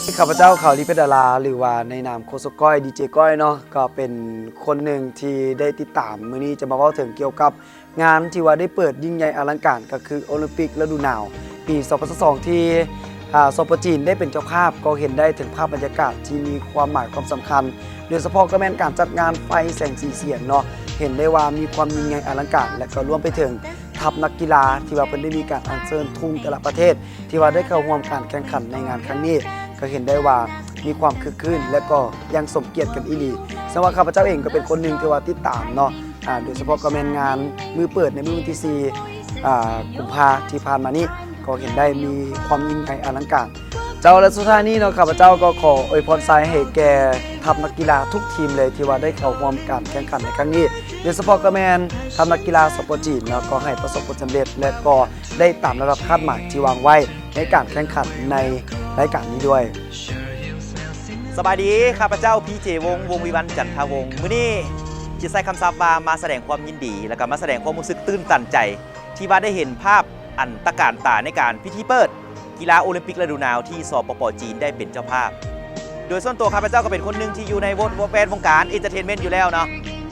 ຂ້າພະເຈົ້າ ເຂົາ ລີເພັດດາລາ ຫຼືວ່າໃນນາມໂຄສົກກ້ອຍ ດີເຈກ້ອຍເນາະ ກໍເປັນຄົນໜຶ່ງທີ່ໄດ້ຕິດຕາມ. ມື້ນີ້ຈະມາເວົ້າເຖິງກ່ຽວກັບງານທີ່ວ່າໄດ້ເປີດຍິ່ງໃຫຍ່ອະລັງການ ກໍຄືໂອລິມປິກລະດູໜາວປີສອງພັນຊາວສອງ ທີ່ ອາ ສປ ຈີນໄດ້ເປັນເຈົ້າພາບ, ກໍເຫັນໄດ້ເຖິງພາບບັນຍາກາດທີ່ມີຄວາມໝາຍຄວາມສຳຄັນ, ໂດຍສະເພາະກໍແມ່ນການຈັດງານໄຟແສງສີສຽງເນາະ, ເຫັນໄດ້ວ່າມີຄວາມຍິ່ງໃຫຍ່ອະລັງການ ແລະ ກໍລວມໄປເຖິງທັບນັກກິລາທີ່ວ່າເພິ່ນໄດ້ມີການອັນເຊີນທຸງແຕ່ລະປະເທດ ທີ່ວ່າໄດ້ເຂົ້າຮ່ວມການແຂ່ງຂັນໃນງານຄັ້ງນີ້ ກໍເຫັນໄດ້ວ່າມີຄວາມຄຶກຄື້ນ ແລະ ກໍຢ່າງສົມກຽດກັນອີ່ຫຼີ. ສຳລັບຂ້າພະເຈົ້າເອງກໍເປັນຄົນໜຶ່ງທີ່ວ່າຕິດຕາມເນາະ ອາ ໂດຍສະເພາະກໍແມ່ນງານມື້ເປີດໃນມື້ວັນທີສີ່ ອາ ກຸມພາທີ່ຜ່ານມານີ້ ກໍເຫັນໄດ້ມີຄວາມຍິ່ງໃຫຍ່ອະລັງການ. ເຈົ້າ ແລະ ສຸດທ້າຍນີ້ເນາະ ຂ້າພະເຈົ້າກໍຂໍອວຍພອນໄຊໃຫ້ແກ່ທັບນັກກິລາທຸກທີມເລີຍ ທີ່ວ່າໄດ້ເຂົ້າຮ່ວມການແຂ່ງຂັນໃນຄັ້ງນີ້ ໂດຍສະເພາະກໍແມ່ນທັບນັກກິລາ ສປ ຈີນເນາະ ກໍໃຫ້ປະສົບຜົນສຳເລັດ ແລະ ກໍ ໄດ້ຕາມລະດັບຄາດໝາຍທີ່ວາງໄວ້ໃນການແຂ່ງຂັນໃນລາຍການນີ້ດ້ວຍ. ສະບາຍດີ ຂ້າພະເຈົ້າ ພີເຈ ວົງ ວົງວິວັນ ຈັນທະວົງ. ມື້ນີ້ຈະໃຊ້ຄຳສັບວ່າມາສະແດງຄວາມຍິນດີ ແລ້ວກໍມາສະແດງຄວາມຮູ້ສຶກຕື່ນຕັນໃຈ ທີ່ວ່າໄດ້ເຫັນພາບອັນຕະການຕາໃນການພິທີເປີດ ກິລາໂອລິມປິກລະດູໜາວທີ່ ສປປ ຈີນ ໄດ້ເປັນເຈົ້າພາບ. ໂດຍສ່ວນຕົວຂ້າພະເຈົ້າກໍເປັນຄົນໜຶ່ງທີ່ຢູ່ໃນວົງ ແວດວົງການເອນເຕີເທນເມັນຢູ່ແລ້ວເນາະ,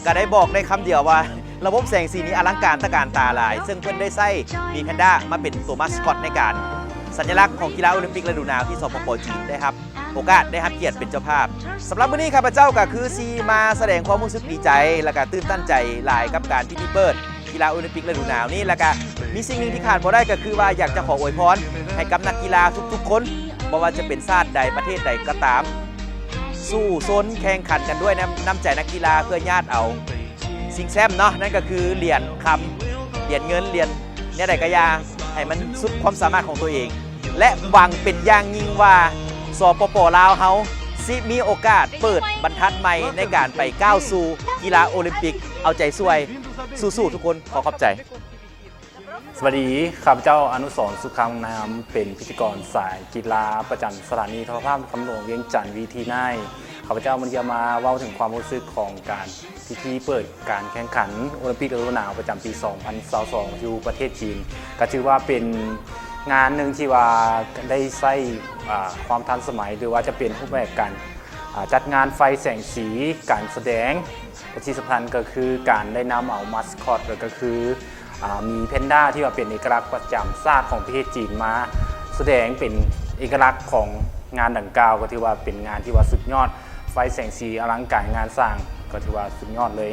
ກໍໄດ້ບອກໄດ້ຄຳດຽວວ່າ ລະບົບແສງສີນີ້ອະລັງການຕະການຕາຫຼາຍ, ເຊິ່ງເພິ່ນໄດ້ໃຊ້ໝີແພນດ້າມາເປັນຕົວມາສຄອດໃນການ ສັນຍະລັກຂອງກິລາໂອລິມປິກລະດູໜາວທີ່ ສປປ ຈີນ ໄດ້ຮັບໂອກາດ ໄດ້ຮັບກຽດເປັນເຈົ້າພາບ. ສຳລັບມື້ນີ້ຂ້າພະເຈົ້າກໍຄືຊິມາສະແດງຄວາມຮູ້ສຶກດີໃຈ ແລ້ວກໍຕື່ນຕັນໃຈຫຼາຍກັບການພິທີເປີດ ກິລາໂອລິມປິກລະດູໜາວນີ້ ແລ້ວກະມີສິ່ງໜຶ່ງທີ່ຂາດບໍ່ໄດ້ ກໍຄືວ່າຢາກຈະຂໍອວຍພອນໃຫ້ກັບນັກກິລາທຸກໆຄົນ, ບໍ່ວ່າຈະເປັນຊາດໃດ ປະເທດໃດກໍຕາມ, ສູ້ຊົນແຂ່ງຂັນກັນດ້ວຍນ້ຳ ນ້ຳໃຈນັກກິລາ ເພື່ອຍາດເອົາຊິງແຊ້ມເນາະ, ນັ້ນກໍຄືຫຼຽນຄຳ, ຫຼຽນເງິນ, ຫຼຽນແນວໃດກໍຢ່າ, ໃຫ້ມັນສຸດຄວາມສາມາດຂອງຕົວເອງ. ແລະ ຫວັງເປັນຢ່າງຍິ່ງວ່າ ສປປ ລາວເຮົາຊິມີໂອກາດເປີດບັນທັດໃໝ່ໃນການໄປກ້າວສູ່ກິລາໂອລິມປິກ. ເອົາໃຈຊ່ວຍ, ສູ້ໆທຸກຄົນ. ຂໍຂອບໃຈ. ສະຫວັດດີ, ຂ້າພະເຈົ້າ ອະນຸສອນ ສຸຂັງນາມ, ເປັນພິທີກອນສາຍກິລາປະຈຳສະຖານີໂທລະພາບນະຄອນຫຼວງວຽງຈັນ ວີທີໄນ. ຂ້າພະເຈົ້າມື້ນີ້ຈະມາເວົ້າເຖິງຄວາມຮູ້ສຶກຂອງການ ພິທີເປີດການແຂ່ງຂັນໂອລິມປິກລະດູໜາວປະຈຳປີສອງພັນຊາວສອງ ຢູ່ປະເທດຈີນ, ກໍຖືວ່າເປັນງານໜຶ່ງທີ່ວ່າໄດ້ໃຊ້ ອາ ຄວາມທັນສະໄໝ ຫຼືວ່າຈະເປັນຮູບແບບການ ອາ ຈັດງານໄຟແສງສີ, ການສະແດງ, ແລະ ທີ່ສຳຄັນກໍຄືການໄດ້ນຳເອົາມາສຄອດ ກໍຄື ອາ ໝີແພນດ້າ ທີ່ວ່າເປັນເອກະລັກປະຈຳຊາດຂອງປະເທດຈີນ ມາສະແດງເປັນເອກະລັກຂອງງານດັ່ງກ່າວ, ກໍຖືວ່າເປັນງານທີ່ວ່າສຸດຍອດ, ໄຟແສງສີອະລັງການງານສ້າງ ກໍຖືວ່າສຸດຍອດເລີຍ.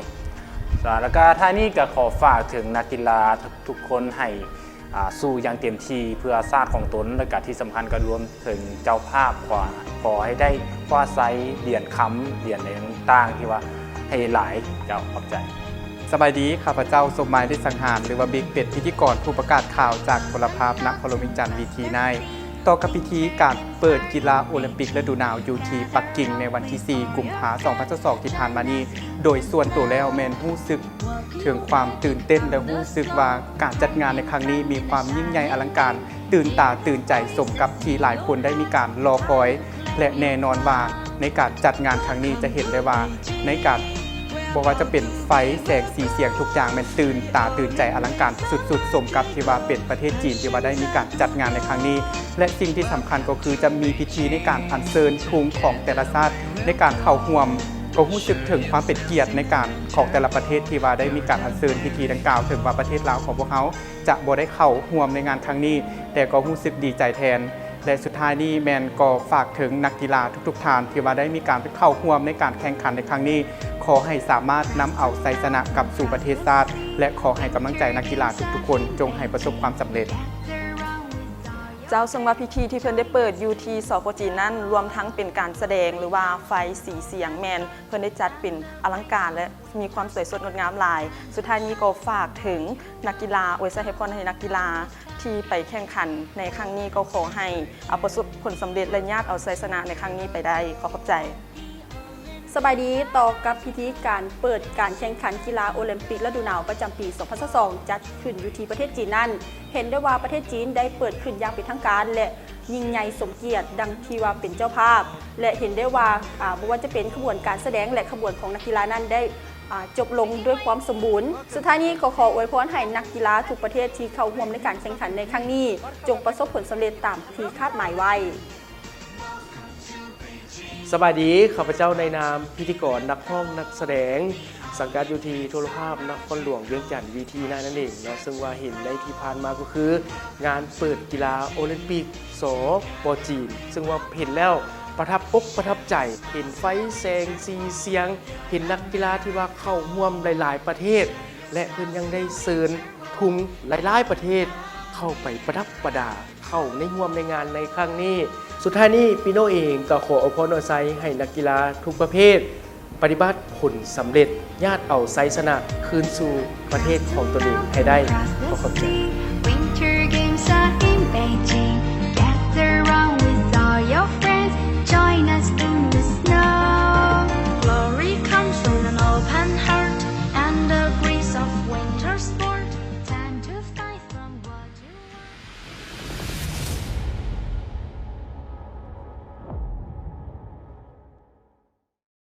ແລ້ວກໍທ້າຍນີ້ກໍຂໍຝາກເຖິງນັກກິລາທຸກໆຄົນໃຫ້ ອາ ສູ້ຢ່າງເຕັມທີ່ເພື່ອຊາດຂອງຕົນ, ແລ້ວກໍທີ່ສຳຄັນກໍລວມເຖິງເຈົ້າພາບ ຂໍ ຂໍໃຫ້ໄດ້ຄວ້າໄຊຫຼຽນຄຳ, ຫຼຽນຫຍັງຕ່າງໆ ທີ່ວ່າ ໃຫ້ຫຼາຍ. ເຈົ້າ ຂອບໃຈ. ສະບາຍດີ, ຂ້າພະເຈົ້າ ສົມໝາຍ ລິດສັງຫານ ຫຼືວ່າບິກ, ເປັນພິທີກອນຜູ້ປະກາດຂ່າວຈາກໂທລະພາບນະຄອນຫຼວງວຽງຈັນ ວີທີໄນ. ຕໍ່ກັບພິທີການເປີດກິລາໂອລິມປິກລະດູໜາວຢູ່ທີ່ປັກກິ່ງໃນວັນທີສີ່ ກຸມພາ ສອງພັນຊາວສອງ ທີ່ຜ່ານມານີ້, ໂດຍສ່ວນຕົວແລ້ວແມ່ນຮູ້ສຶກເຖິງຄວາມຕື່ນເຕັ້ນ ແລະ ຮູ້ສຶກວ່າການຈັດງານໃນຄັ້ງນີ້ມີຄວາມຍິ່ງໃຫຍ່ອະລັງການ ຕື່ນຕາຕື່ນໃຈ ສົມກັບທີ່ຫຼາຍຄົນໄດ້ມີການລໍຄອຍ ແລະ ແນ່ນອນວ່າໃນການຈັດງານຄັ້ງນີ້ຈະເຫັນໄດ້ວ່າ ໃນການ ບໍ່ວ່າຈະເປັນໄຟ, ແສງ, ສີ, ສຽງ ທຸກຢ່າງແມ່ນຕື່ນຕາຕື່ນໃຈອະລັງການສຸດໆ ສົມກັບທີ່ວ່າເປັນປະເທດຈີນທີ່ວ່າໄດ້ມີການຈັດງານໃນຄັ້ງນີ້ ແລະ ສິ່ງທີ່ສຳຄັນກໍຄືຈະມີພິທີໃນການອັນເຊີນທຸງຂອງແຕ່ລະຊາດໃນການເຂົ້າຮ່ວມ, ກໍຮູ້ສຶກເຖິງຄວາມເປັນກຽດໃນການຂອງແຕ່ລະປະເທດທີ່ວ່າໄດ້ມີການອັນເຊີນພິທີດັ່ງກ່າວ, ເຖິງວ່າປະເທດລາວຂອງພວກເຮົາ ຈະບໍ່ໄດ້ເຂົ້າຮ່ວມໃນງານຄັ້ງນີ້, ແຕ່ກໍຮູ້ສຶກດີໃຈແທນ ແລະ ສຸດທ້າຍນີ້ແມ່ນກໍຝາກເຖິງນັກກິລາທຸກໆທ່ານທີ່ວ່າໄດ້ມີການເຂົ້າຮ່ວມໃນການແຂ່ງຂັນໃນຄັ້ງນີ້, ຂໍໃຫ້ສາມາດນຳເອົາໄຊຊະນະກັບສູ່ປະເທດຊາດ ແລະ ຂໍໃຫ້ກຳລັງໃຈນັກກິລາທຸກໆຄົນ ຈົ່ງໃຫ້ປະສົບຄວາມສຳເລັດ. ເຈົ້າ, ເຊິ່ງວ່າພິທີທີ່ເພິ່ນໄດ້ເປີດຢູ່ທີ່ ສປ ຈີນ ນັ້ນ ລວມທັງເປັນການສະແດງ ຫຼືວ່າໄຟ, ສີ, ສຽງ ແມ່ນເພິ່ນໄດ້ຈັດເປັນອະລັງການ ແລະ ມີຄວາມສວຍສົດງົດງາມຫຼາຍ. ສຸດທ້າຍນີ້ກໍຝາກເຖິງນັກກິລາ, ອວຍໄຊໃຫ້ພອນໃຫ້ນັກກິລາທີ່ໄປແຂ່ງຂັນໃນຄັ້ງນີ້, ກໍຂໍໃຫ້ ອາ ປະສົບຜົນສຳເລັດ ແລະ ຍາດເອົາໄຊຊະນະໃນຄັ້ງນີ້ໄປໄດ້. ຂໍຂອບໃຈ. ສະບາຍດີ, ຕໍ່ກັບພິທີການເປີດການແຂ່ງຂັນກິລາໂອລິມປິກລະດູໜາວປະຈຳປີສອງພັນຊາວສອງ ຈັດຂຶ້ນຢູ່ທີ່ປະເທດຈີນນັ້ນ, ເຫັນໄດ້ວ່າປະເທດຈີນໄດ້ເປີດຂຶ້ນຢ່າງເປັນທາງການ ແລະ ຍິ່ງໃຫຍ່ສົມກຽດ ດັ່ງທີ່ວ່າເປັນເຈົ້າພາບ ແລະ ເຫັນໄດ້ວ່າ ອາ ບໍ່ວ່າຈະເປັນຂະບວນການສະແດງ ແລະ ຂະບວນຂອງນັກກິລານັ້ນໄດ້ ອາ ຈົບລົງດ້ວຍຄວາມສົມບູນ. ສຸດທ້າຍນີ້ກໍຂໍອວຍພອນໃຫ້ນັກກິລາທຸກປະເທດທີ່ເຂົ້າຮ່ວມໃນການແຂ່ງຂັນໃນຄັ້ງນີ້ ຈົ່ງປະສົບຜົນສຳເລັດຕາມທີ່ຄາດໝາຍໄວ້. ສະບາຍດີ ຂ້າພະເຈົ້າໃນນາມພິທີກອນ ນັກຮ້ອງ ນັກສະແດງ ສັງກັດຢູ່ທີ່ໂທລະພາບນະຄອນຫຼວງວຽງຈັນ ວີທີ ນາຍ ນັ້ນເອງເນາະ ເຊິ່ງວ່າເຫັນໃນທີ່ຜ່ານມາກໍຄື ງານເປີດກິລາໂອລິມປິກ ສປ ຈີນ ເຊິ່ງວ່າເຫັນແລ້ວປະທັບອົກປະທັບໃຈ ເຫັນໄຟແສງສີສຽງ ເຫັນນັກກິລາທີ່ວ່າເຂົ້າຮ່ວມຫຼາຍໆປະເທດ ແລະ ເພິ່ນຍັງໄດ້ເຊີນທຸງຫຼາຍໆປະເທດ ເຂົ້າໄປປະດັບປະດາ ເຂົ້າໃນຮ່ວມໃນງານໃນຄັ້ງນີ້. ສຸດທ້າຍນີ້ ປີໂນເອງກໍຂໍອວຍພອນອວຍໄຊໃຫ້ນັກກິລາທຸກປະເພດ ປະຕິບັດຜົນສຳເລັດ ຍາດເອົາໄຊຊະນະຄືນສູ່ປະເທດຂອງຕົນເອງໃຫ້ໄດ້. ຂໍຂອບໃຈ. Winter Games are